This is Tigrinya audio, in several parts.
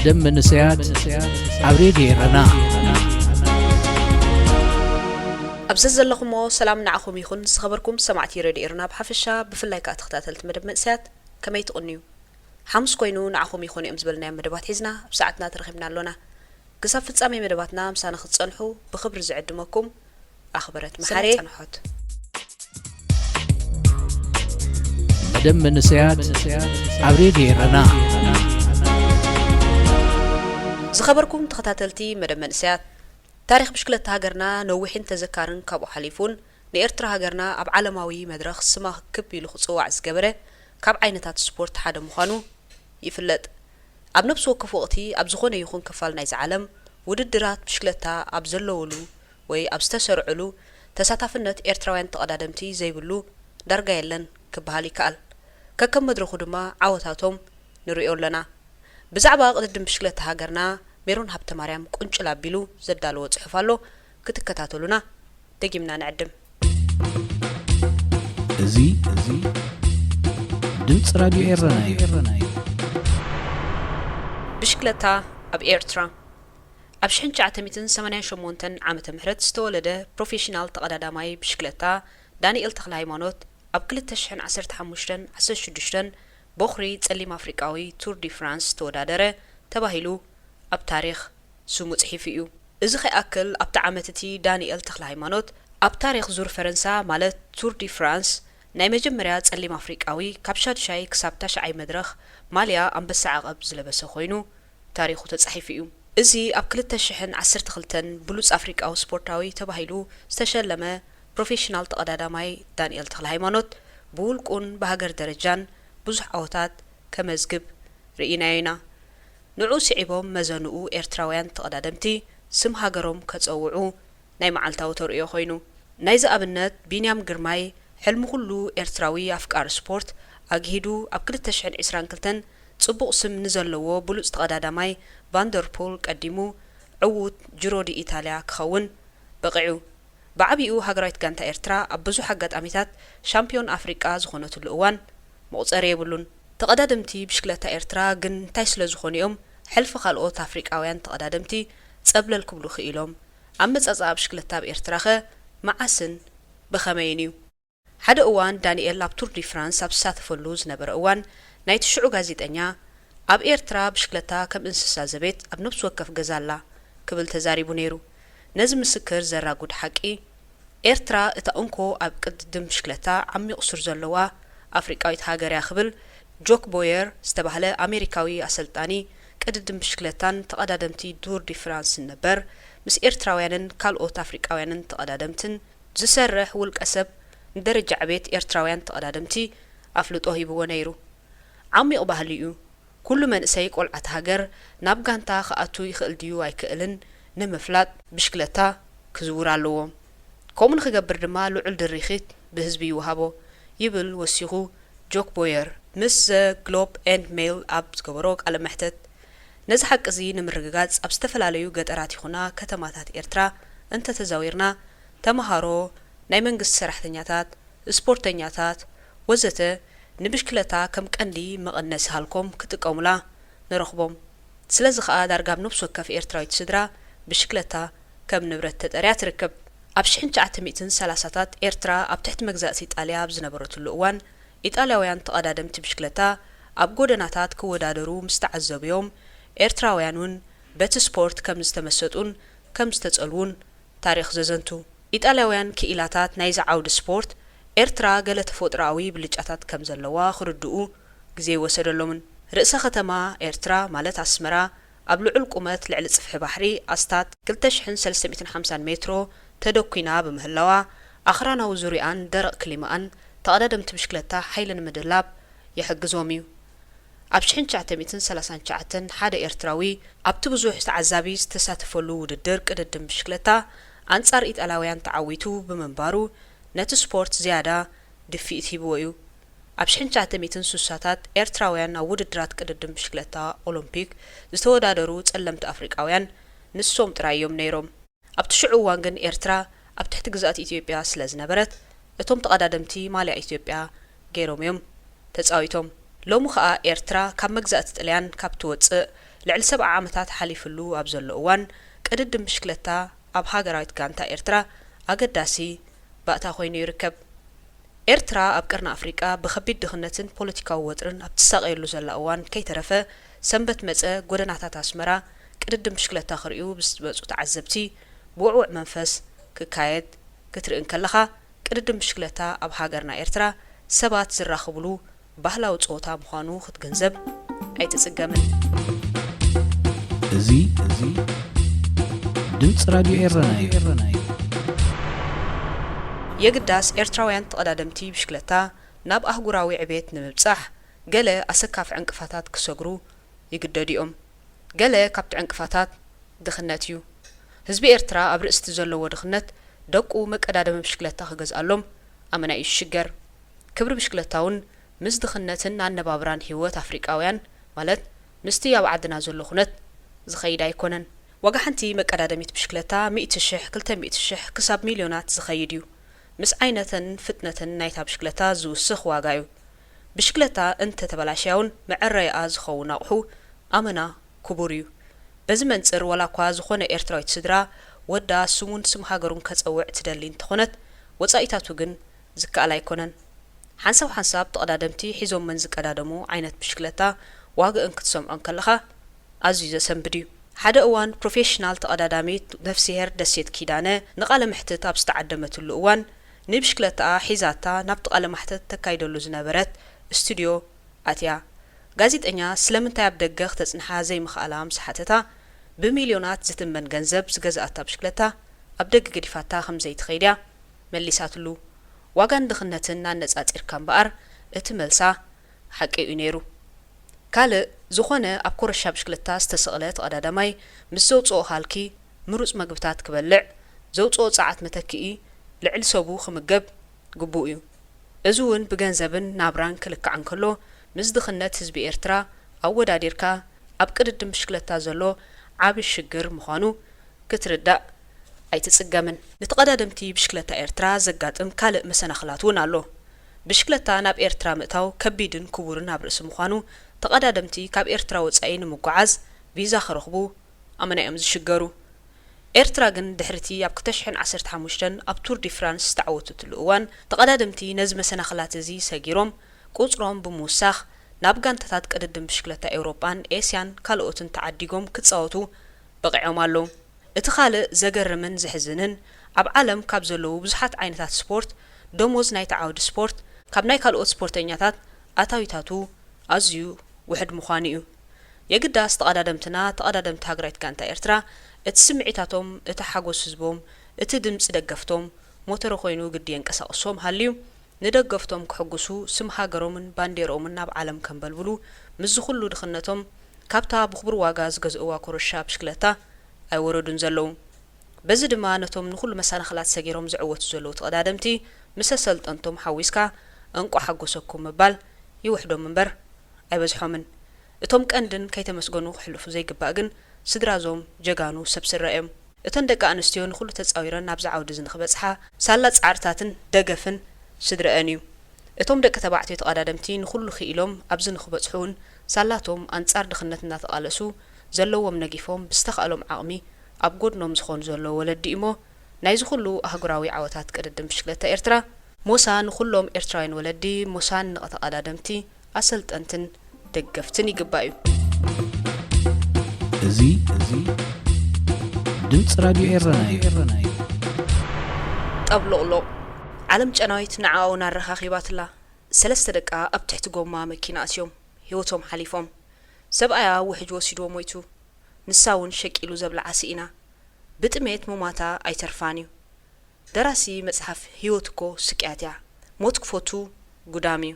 ደም መንእሰያት ኣብ ሬድዮ ኤረና። ኣብ ዘዘለኹሞ ሰላም ንዓኹም ይኹን። ዝኸበርኩም ሰማዕቲ ሬድዮ ኤረና ብሓፈሻ፣ ብፍላይ ከኣ ተኸታተልቲ መደብ መንእሰያት፣ ከመይ ትቕንዩ? ሓሙስ ኮይኑ ንዓኹም ይኹን እዮም ዝበልናዮም መደባት ሒዝና ኣብ ሰዓትና ተረኺብና ኣሎና። ክሳብ ፍጻሜ መደባትና ምሳና ክትጸንሑ ብኽብሪ ዝዕድመኩም ኣኽበረት መሓሪ። ሰናይ ጸንሖት። መደብ መንእሰያት ኣብ ሬድዮ ኤረና። ዝኸበርኩም ተኸታተልቲ መደብ መንእሰያት፣ ታሪኽ ብሽክለታ ሃገርና ነዊሕን ተዘካርን ካብኡ ሓሊፉን ንኤርትራ ሃገርና ኣብ ዓለማዊ መድረኽ ስማ ክብ ኢሉ ክጽዋዕ ዝገበረ ካብ ዓይነታት ስፖርት ሓደ ምዃኑ ይፍለጥ። ኣብ ነፍሲ ወከፍ ወቕቲ ኣብ ዝኾነ ይኹን ክፋል ናይዚ ዓለም ውድድራት ብሽክለታ ኣብ ዘለውሉ ወይ ኣብ ዝተሰርዕሉ ተሳታፍነት ኤርትራውያን ተቐዳደምቲ ዘይብሉ ዳርጋ የለን ክበሃል ይከኣል። ከከም መድረኹ ድማ ዓወታቶም ንሪኦ ኣለና። ብዛዕባ ቅድድም ብሽክለታ ሃገርና ሜሮን ሃብተማርያም ቁንጭል ኣቢሉ ዘዳለዎ ጽሑፍ ኣሎ፣ ክትከታተሉና ደጊምና ንዕድም። እዚ እዚ ድምፂ ራድዮ ኤረና እዩ። ብሽክለታ ኣብ ኤርትራ። ኣብ ሽሕን ትሽዓተ ሚእትን ሰማንያን ሸሞንተን ዓመተ ምህረት ዝተወለደ ፕሮፌሽናል ተቐዳዳማይ ብሽክለታ ዳንኤል ተኽለሃይማኖት፣ ኣብ ክልተ ሽሕን ዓሰርተ ሓሙሽተን ዓሰርተ ሽዱሽተን ቦኽሪ ጸሊም ኣፍሪቃዊ ቱር ዲ ፍራንስ ተወዳደረ ተባሂሉ ኣብ ታሪኽ ስሙ ጽሒፉ እዩ። እዚ ከይኣክል ኣብቲ ዓመት እቲ ዳንኤል ተኽለሃይማኖት ኣብ ታሪኽ ዙር ፈረንሳ ማለት ቱር ዲ ፍራንስ ናይ መጀመርያ ጸሊም ኣፍሪቃዊ ካብ ሻድሻይ ክሳብ ታሽዓይ መድረኽ ማልያ ኣንበሳ ዓቐብ ዝለበሰ ኮይኑ ታሪኹ ተጻሒፉ እዩ። እዚ ኣብ ክልተ ሽሕን ዓሰርተ ክልተን ብሉጽ ኣፍሪቃዊ ስፖርታዊ ተባሂሉ ዝተሸለመ ፕሮፌሽናል ተቐዳዳማይ ዳንኤል ተኽለሃይማኖት ብውልቁን ብሃገር ደረጃን ብዙሕ ዓወታት ከመዝግብ ርኢናዮ ኢና። ንዑ ስዒቦም መዘንኡ ኤርትራውያን ተቐዳደምቲ ስም ሃገሮም ከጸውዑ ናይ መዓልታዊ ተርእዮ ኮይኑ። ናይዚ ኣብነት ቢንያም ግርማይ ሕልሚ ኩሉ ኤርትራዊ ኣፍቃሪ ስፖርት ኣግሂዱ ኣብ ክልተ ሽሕን ዕስራን ክልተን ጽቡቕ ስም ንዘለዎ ብሉጽ ተቐዳዳማይ ቫንደርፖል ቀዲሙ ዕዉት ጅሮ ዲ ኢታልያ ክኸውን በቒዑ። ብዓቢኡ ሃገራዊት ጋንታ ኤርትራ ኣብ ብዙሕ ኣጋጣሚታት ሻምፕዮን ኣፍሪቃ ዝኾነትሉ እዋን መቑጸሪ የብሉን። ተቐዳደምቲ ብሽክለታ ኤርትራ ግን እንታይ ስለ ዝኾኑ እዮም ሕልፊ ካልኦት ኣፍሪቃውያን ተቐዳደምቲ ጸብለል ክብሉ ክኢሎም? ኣመጻጽኣ ብሽክለታ ኣብ ኤርትራኸ መዓስን ብኸመይን እዩ? ሓደ እዋን ዳንኤል ኣብ ቱር ዲ ፍራንስ ኣብ ዝሳተፈሉ ዝነበረ እዋን፣ ናይቲ ሽዑ ጋዜጠኛ፣ ኣብ ኤርትራ ብሽክለታ ከም እንስሳ ዘቤት ኣብ ነፍሲ ወከፍ ገዛ ኣላ ክብል ተዛሪቡ ነይሩ። ነዚ ምስክር ዘራጉድ ሓቂ፣ ኤርትራ እታ እንኮ ኣብ ቅድድም ብሽክለታ ዓሚቕ ሱር ዘለዋ ኣፍሪቃዊት ሃገር እያ ክብል ጆክ ቦየር ዝተባህለ ኣሜሪካዊ ኣሰልጣኒ ቅድድም ብሽክለታን ተቐዳደምቲ ቱር ዲ ፍራንስን ነበር፣ ምስ ኤርትራውያንን ካልኦት ኣፍሪቃውያንን ተቐዳደምትን ዝሰርሕ ውልቀ ሰብ ንደረጃ ዕቤት ኤርትራውያን ተቐዳደምቲ ኣፍልጦ ሂብዎ ነይሩ። ዓሚቕ ባህሊ እዩ። ኩሉ መንእሰይ ቆልዓ እታ ሃገር ናብ ጋንታ ክኣቱ ይኽእል ድዩ ኣይክእልን ንምፍላጥ ብሽክለታ ክዝውር ኣለዎ። ከምኡ ንኽገብር ድማ ልዑል ድሪኺት ብህዝቢ ይወሃቦ ይብል ወሲኹ ጆክ ቦየር ምስ ዘ ግሎብ ኤንድ ሜይል ኣብ ዝገበሮ ቃለ መሕተት። ነዚ ሓቂ እዚ ንምርግጋጽ ኣብ ዝተፈላለዩ ገጠራት ይኹና ከተማታት ኤርትራ እንተተዛዊርና ተመሃሮ፣ ናይ መንግስቲ ሰራሕተኛታት፣ ስፖርተኛታት ወዘተ ንብሽክለታ ከም ቀንዲ መቐነሲ ሃልኮም ክጥቀሙላ ንረኽቦም። ስለዚ ከኣ ዳርጋ ኣብ ነፍሲ ወከፍ ኤርትራዊት ስድራ ብሽክለታ ከም ንብረት ተጠርያ ትርከብ። ኣብ ሽሕን ትሽዓተ ሚእትን ሰላሳታት ኤርትራ ኣብ ትሕቲ መግዛእቲ ኢጣልያ ኣብ ዝነበረትሉ እዋን ኢጣልያውያን ተቐዳደምቲ ብሽክለታ ኣብ ጎደናታት ክወዳደሩ ምስ ተዓዘቡ'ዮም ኤርትራውያን እውን በቲ ስፖርት ከም ዝተመሰጡን ከም ዝተጸልዉን ታሪኽ ዘዘንቱ። ኢጣልያውያን ክኢላታት ናይዚ ዓውዲ ስፖርት፣ ኤርትራ ገለ ተፈጥሮኣዊ ብልጫታት ከም ዘለዋ ክርድኡ ግዜ ኣይወሰደሎምን። ርእሰ ከተማ ኤርትራ ማለት ኣስመራ፣ ኣብ ልዑል ቁመት ልዕሊ ጽፍሒ ባሕሪ ኣስታት ክልተ ሽሕን ሰለስተ ሚእትን ሓምሳን ሜትሮ ተደኲና ብምህላዋ፣ ኣኽራናዊ ዙርያኣን ደረቕ ክሊማኣን ተቐዳደምቲ ብሽክለታ ሓይሊ ንምድላብ ይሕግዞም እዩ። ኣብ ሽሕን ትሽዓተ ሚእትን ሰላሳን ትሽዓተን ሓደ ኤርትራዊ ኣብቲ ብዙሕ ተዓዛቢ ዝተሳተፈሉ ውድድር ቅድድም ብሽክለታ ኣንጻር ኢጣልያውያን ተዓዊቱ ብምንባሩ፣ ነቲ ስፖርት ዝያዳ ድፍኢት ሂብዎ እዩ። ኣብ ሽሕን ትሽዓተ ሚእትን ስሳታት ኤርትራውያን ኣብ ውድድራት ቅድድም ብሽክለታ ኦሎምፒክ ዝተወዳደሩ ጸለምቲ ኣፍሪቃውያን ንሶም ጥራይ እዮም ነይሮም። ኣብቲ ሽዑ እዋን ግን ኤርትራ ኣብ ትሕቲ ግዝኣት ኢትዮጵያ ስለ ዝነበረት፣ እቶም ተቐዳደምቲ ማልያ ኢትዮጵያ ገይሮም እዮም ተጻዊቶም። ሎሚ ከኣ ኤርትራ ካብ መግዛእቲ ጥልያን ካብ ትወጽእ ልዕሊ ሰብዓ ዓመታት ሓሊፍሉ ኣብ ዘሎ እዋን፣ ቅድድም ብሽክለታ ኣብ ሃገራዊት ጋንታ ኤርትራ ኣገዳሲ ባእታ ኮይኑ ይርከብ። ኤርትራ ኣብ ቀርኒ ኣፍሪቃ ብኸቢድ ድኽነትን ፖለቲካዊ ወጥርን ኣብ ትሳቐየሉ ዘላ እዋን ከይተረፈ፣ ሰንበት መጸ ጎደናታት ኣስመራ ቅድድም ብሽክለታ ክርእዩ ብዝመጹ ተዓዘብቲ ብውዕውዕ መንፈስ ክካየድ ክትርኢ እንከለኻ፣ ቅድድም ብሽክለታ ኣብ ሃገርና ኤርትራ ሰባት ዝራኸብሉ ባህላዊ ጸወታ ምዃኑ ክትግንዘብ ኣይትጽገምን። እዚ፣ እዚ ድምጺ ራድዮ ኤረና እዩ። የግዳስ ኤርትራውያን ተቐዳደምቲ ብሽክለታ ናብ ኣህጉራዊ ዕቤት ንምብጻሕ ገለ ኣሰካፊ ዕንቅፋታት ክሰግሩ ይግደዱ እዮም። ገለ ካብቲ ዕንቅፋታት ድኽነት እዩ። ህዝቢ ኤርትራ ኣብ ርእስቲ ዘለዎ ድኽነት ደቁ መቀዳደሚ ብሽክለታ ክገዝኣሎም ኣመና እዩ ዝሽገር። ክብሪ ብሽክለታ እውን ምስ ድኽነትን ኣነባብራን ህይወት ኣፍሪቃውያን፣ ማለት ምስቲ ኣብ ዓድና ዘሎ ኩነት ዝኸይድ ኣይኮነን። ዋጋ ሓንቲ መቀዳደሚት ብሽክለታ ሚእቲ ሽሕ፣ ክልተ ሚእቲ ሽሕ ክሳብ ሚልዮናት ዝኸይድ እዩ። ምስ ዓይነትን ፍጥነትን ናይታ ብሽክለታ ዝውስኽ ዋጋ እዩ። ብሽክለታ እንተተበላሽያ እውን መዐረይኣ ዝኸውን ኣቑሑ ኣመና ክቡር እዩ። በዚ መንጽር ዋላ እኳ ዝኾነ ኤርትራዊት ስድራ ወዳ ስሙን ስም ሃገሩን ከጸውዕ ትደሊ እንተኾነት፣ ወጻኢታቱ ግን ዝከኣል ኣይኮነን። ሓንሳብ ሓንሳብ ተቐዳደምቲ ሒዞመን ዝቀዳደሙ ዓይነት ብሽክለታ ዋግእን ክትሰምዖ እንከለኻ ኣዝዩ ዘሰንብድ እዩ። ሓደ እዋን ፕሮፌሽናል ተቐዳዳሚት ነፍስሄር ደሴት ኪዳነ ንቓለ መሕትት ኣብ ዝተዓደመትሉ እዋን፣ ንብሽክለታኣ ሒዛታ ናብቲ ቃለ ማሕተት ተካይደሉ ዝነበረት ስቱድዮ ኣትያ። ጋዜጠኛ ስለምንታይ ኣብ ደገ ክተጽንሓ ዘይምኽኣላ ምስ ሓተታ፣ ብሚልዮናት ዝትመን ገንዘብ ዝገዝኣታ ብሽክለታ ኣብ ደገ ገዲፋታ ከም ዘይትኸይድ እያ መሊሳትሉ። ዋጋን ድኽነትን ኣነጻጺርካ እምበኣር፣ እቲ መልሳ ሓቂ እዩ ነይሩ። ካልእ፣ ዝኾነ ኣብ ኮረሻ ብሽክለታ ዝተሰቕለ ተቐዳዳማይ ምስ ዘውጽኦ ሃልኪ ምሩጽ መግብታት ክበልዕ፣ ዘውጽኦ ጸዓት መተክኢ ልዕሊ ሰቡ ክምገብ ግቡእ እዩ። እዚ እውን ብገንዘብን ናብራን ክልካዕ እንከሎ፣ ምስ ድኽነት ህዝቢ ኤርትራ ኣወዳዲርካ ኣብ ቅድድም ብሽክለታ ዘሎ ዓቢ ሽግር ምዃኑ ክትርዳእ ኣይትጽገምን። ንተቐዳደምቲ ብሽክለታ ኤርትራ ዘጋጥም ካልእ መሰናኽላት እውን ኣሎ። ብሽክለታ ናብ ኤርትራ ምእታው ከቢድን ክቡርን ኣብ ርእሲ ምዃኑ፣ ተቐዳደምቲ ካብ ኤርትራ ወጻኢ ንምጉዓዝ ቪዛ ክረኽቡ ኣመና እዮም ዝሽገሩ። ኤርትራ ግን ድሕሪቲ ኣብ ክልተ ሽሕን ዓሰርተ ሓሙሽተን ኣብ ቱር ዲ ፍራንስ ዝተዓወተትሉ እዋን፣ ተቐዳደምቲ ነዚ መሰናኽላት እዚ ሰጊሮም፣ ቁጽሮም ብምውሳኽ፣ ናብ ጋንታታት ቅድድም ብሽክለታ ኤውሮጳን ኤስያን ካልኦትን ተዓዲጎም ክጻወቱ በቒዖም ኣለዉ። እቲ ካልእ ዘገርምን ዘሕዝንን፣ ኣብ ዓለም ካብ ዘለዉ ብዙሓት ዓይነታት ስፖርት፣ ደሞዝ ናይቲ ዓውዲ ስፖርት ካብ ናይ ካልኦት ስፖርተኛታት ኣታዊታቱ ኣዝዩ ውሑድ ምዃኑ እዩ። የግዳስ ተቐዳደምትና፣ ተቐዳደምቲ ሃገራዊት ጋንታ ኤርትራ፣ እቲ ስምዒታቶም፣ እቲ ሓጎስ ህዝቦም፣ እቲ ድምጺ ደገፍቶም ሞተረ ኮይኑ ግዲ የንቀሳቕሶም ሃልዩ፣ ንደገፍቶም ክሕጉሱ ስም ሃገሮምን ባንዴርኦምን ናብ ዓለም ከንበልብሉ፣ ምስዚ ኩሉ ድኽነቶም፣ ካብታ ብኽቡር ዋጋ ዝገዝእዋ ኮረሻ ብሽክለታ ኣይወረዱን ዘለዉ። በዚ ድማ ነቶም ንኹሉ መሰናኽላት ሰጊሮም ዝዕወቱ ዘለዉ ተቐዳደምቲ፣ ምስ ኣሰልጠንቶም ሓዊስካ እንቋዕ ሓጎሰኩም ምባል ይውሕዶም እምበር ኣይበዝሖምን። እቶም ቀንድን ከይተመስገኑ ክሕልፉ ዘይግባእ ግን፣ ስድራዞም ጀጋኑ ሰብ ስድራ እዮም። እተን ደቂ ኣንስትዮ ንኹሉ ተጻዊረን ናብዚ ዓውዲ እዚ ንኽበጽሓ፣ ሳላ ጻዕርታትን ደገፍን ስድረአን እዩ። እቶም ደቂ ተባዕትዮ ተቐዳደምቲ ንኹሉ ክኢሎም ኣብዚ ንኽበጽሑ እውን፣ ሳላቶም ኣንጻር ድኽነት እናተቓለሱ፣ ዘለዎም ነጊፎም፣ ብዝተኻእሎም ዓቕሚ ኣብ ጎድኖም ዝኾኑ ዘለዉ ወለዲ እሞ፣ ናይዚ ኩሉ ኣህጉራዊ ዓወታት ቅድድም ብሽክለታ ኤርትራ፣ ሞሳ ንኹሎም ኤርትራውያን ወለዲ፣ ሞሳን ንተቐዳደምቲ፣ ኣሰልጠንትን ደገፍትን ይግባእ እዩ። እዚ፣ እዚ ድምጺ ራድዮ ኤረና እዩ። ጠብሎቕሎቕ። ዓለም ጨናዊት ንዓኣ እውን ኣረኻኺባትላ። ሰለስተ ደቃ ኣብ ትሕቲ ጎማ መኪና ኣትዮም ህይወቶም ሓሊፎም። ሰብኣያ ውሕጅ ወሲድዎ ሞይቱ። ንሳ እውን ሸቂሉ ዘብልዓ ስኢና። ብጥሜት ምሟታ ኣይተርፋን እዩ። ደራሲ መጽሓፍ ህይወት እኮ ስቅያት እያ። ሞት ክፈቱ ጉዳም እዩ።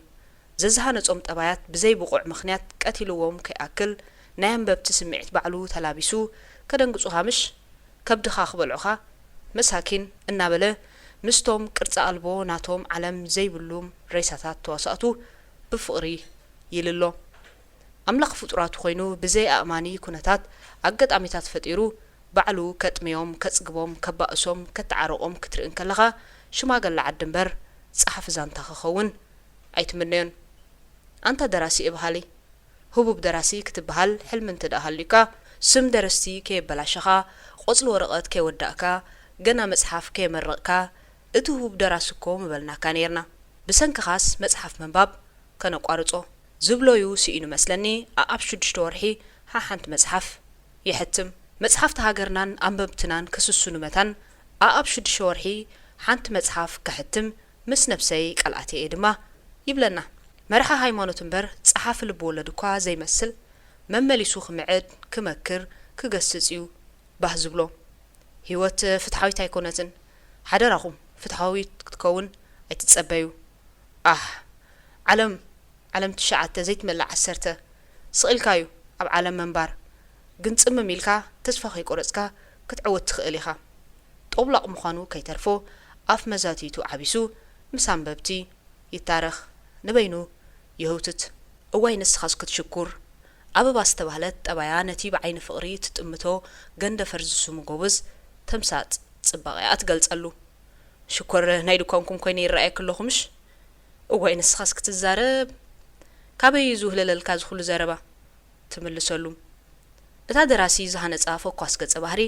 ዘዝሃነጾም ጠባያት ብዘይ ብቑዕ ምኽንያት ቀቲልዎም ከይኣክል፣ ናይ ኣንበብቲ ስምዒት ባዕሉ ተላቢሱ፣ ከደንግጹኻ ምሽ? ከብድኻ ክበልዑኻ? መሳኪን እናበለ ምስቶም ቅርጺ ኣልቦ ናቶም ዓለም ዘይብሉም ሬሳታት ተዋሳእቱ ብፍቕሪ ይልሎ። ኣምላኽ ፍጡራቱ ኮይኑ ብዘይ ኣእማኒ ኩነታት ኣጋጣሚታት ፈጢሩ ባዕሉ ከጥምዮም፣ ከጽግቦም፣ ከባእሶም፣ ከተዓርቖም ክትርኢ እንከለኻ ሽማግለ ዓዲ እምበር ጸሓፊ ዛንታ ክኸውን ኣይትምነዮን። ኣንታ ደራሲ እብሃሊ፣ ህቡብ ደራሲ ክትበሃል ሕልሚ እንተ ደኣ ሃልዩካ፣ ስም ደረስቲ ከየበላሸኻ፣ ቆጽሊ ወረቐት ከይወዳእካ፣ ገና መጽሓፍ ከየመረቕካ፣ እቲ ህቡብ ደራሲ እኮ ምበልናካ ነይርና። ብሰንክኻስ መጽሓፍ ምንባብ ከነቋርጾ። ዝብሎ'ዩ ስኢኑ መስለኒ። ኣኣብ ሽዱሽተ ወርሒ ሓሓንቲ መጽሓፍ የሕትም። መጽሓፍቲ ሃገርናን ኣንበብትናን ክስስኑ መታን፣ ኣኣብ ሽዱሽተ ወርሒ ሓንቲ መጽሓፍ ከሕትም ምስ ነብሰይ ቃል ኣትየ እየ ድማ ይብለና። መራሒ ሃይማኖት እምበር ጸሓፊ ልብወለድ እኳ ዘይመስል፣ መመሊሱ ክምዕድ፣ ክመክር፣ ክገስጽ እዩ ባህ ዝብሎ። ህይወት ፍትሓዊት ኣይኮነትን። ሓደራኹም ፍትሓዊት ክትከውን ኣይትጸበዩ። ኣህ፣ ዓለም ዓለም ትሽዓተ ዘይትመልእ ዓሰርተ። ስቕ ኢልካ'ዩ ኣብ ዓለም ምንባር። ግን ጽምም ኢልካ ተስፋ ከይቆረጽካ ክትዕወት ትኽእል ኢኻ። ጦብላቕ ምዃኑ ከይተርፎ ኣፍ መዛትይቱ ዓቢሱ ምስ ኣንበብቲ ይታረኽ፣ ንበይኑ ይህውትት። እዋይ ንስኻስ ክትሽኩር። ኣበባ ዝተባህለት ጠባያ ነቲ ብዓይኒ ፍቕሪ ትጥምቶ ገንደፈር ዝስሙ ጎበዝ ተምሳጥ ጽባቐኣ ትገልጸሉ። ሽኮር ናይ ድኳንኩም ኮይነ ይረኣየኪ ኣለኹ ምሽ? እዋይ ንስኻስ ክትዛረብ። ካበይ እዩ ዝውህለለልካ እዚ ኩሉ ዘረባ? ትምልሰሉ። እታ ደራሲ ዝሃነጻ ፈኳስ ገጸ ባህሪ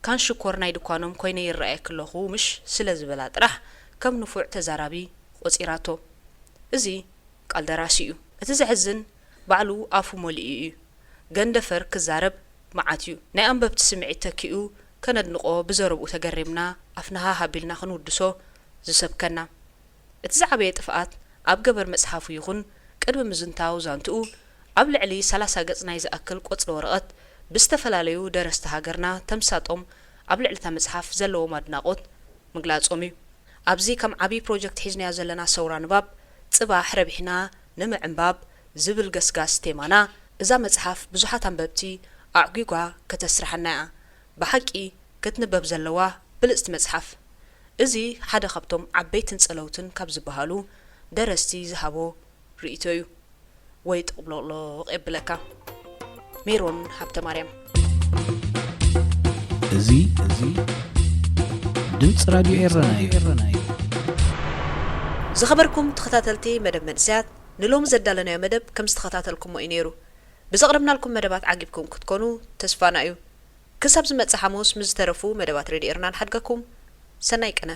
ካን ሽኮር ናይ ድኳኖም ኮይነ ይረኣየኪ ኣለኹ ምሽ ስለ ዝበላ ጥራሕ ከም ንፉዕ ተዛራቢ ቆጺራቶ። እዚ ቃል ደራሲ እዩ። እቲ ዘሕዝን ባዕሉ ኣፉ መሊኡ እዩ። ገንደፈር ክዛረብ መዓት እዩ። ናይ ኣንበብቲ ስምዒት ተኪኡ ከነድንቖ ብዘረብኡ ተገሪምና ኣፍና ሃህ ኣቢልና ክንውድሶ ዝሰብከና። እቲ ዝዓበየ ጥፍኣት ኣብ ገበር መጽሓፉ ይኹን ቅድሚ ምዝንታው ዛንትኡ ኣብ ልዕሊ ሰላሳ ገጽ ናይ ዝኣክል ቆጽሊ ወረቐት ብዝተፈላለዩ ደረስቲ ሃገርና ተምሳጦም ኣብ ልዕሊ እታ መጽሓፍ ዘለዎም ኣድናቖት ምግላጾም እዩ። ኣብዚ ከም ዓቢ ፕሮጀክት ሒዝናዮ ዘለና ሰውራ ንባብ ጽባሕ ረቢሕና ንምዕንባብ ዝብል ገስጋስ ቴማና፣ እዛ መጽሓፍ ብዙሓት ኣንበብቲ ኣዕጒጓ ከተስርሓና እያ። ብሓቂ ክትንበብ ዘለዋ ብልጽቲ መጽሓፍ። እዚ ሓደ ካብቶም ዓበይትን ጸለውትን ካብ ዝበሃሉ ደረስቲ ዝሃቦ ርእይቶ እዩ። ወይ ጥቕሎቕሎቕ የብለካ። ሜሮን ሃብተማርያም። እዚ እዚ ድምፂ ራድዮ ኤረና እዩ። ዝኸበርኩም ተኸታተልቲ መደብ መንእሰያት፣ ንሎሚ ዘዳለናዮ መደብ ከም ዝተኸታተልኩሞ እዩ ነይሩ። ብዘቕረብናልኩም መደባት ዓጊብኩም ክትኮኑ ተስፋና እዩ። ክሳብ ዝመጽእ ሓሙስ ምስ ዝተረፉ መደባት ሬድዮ ኤረና ንሓድገኩም። ሰናይ ቅነ።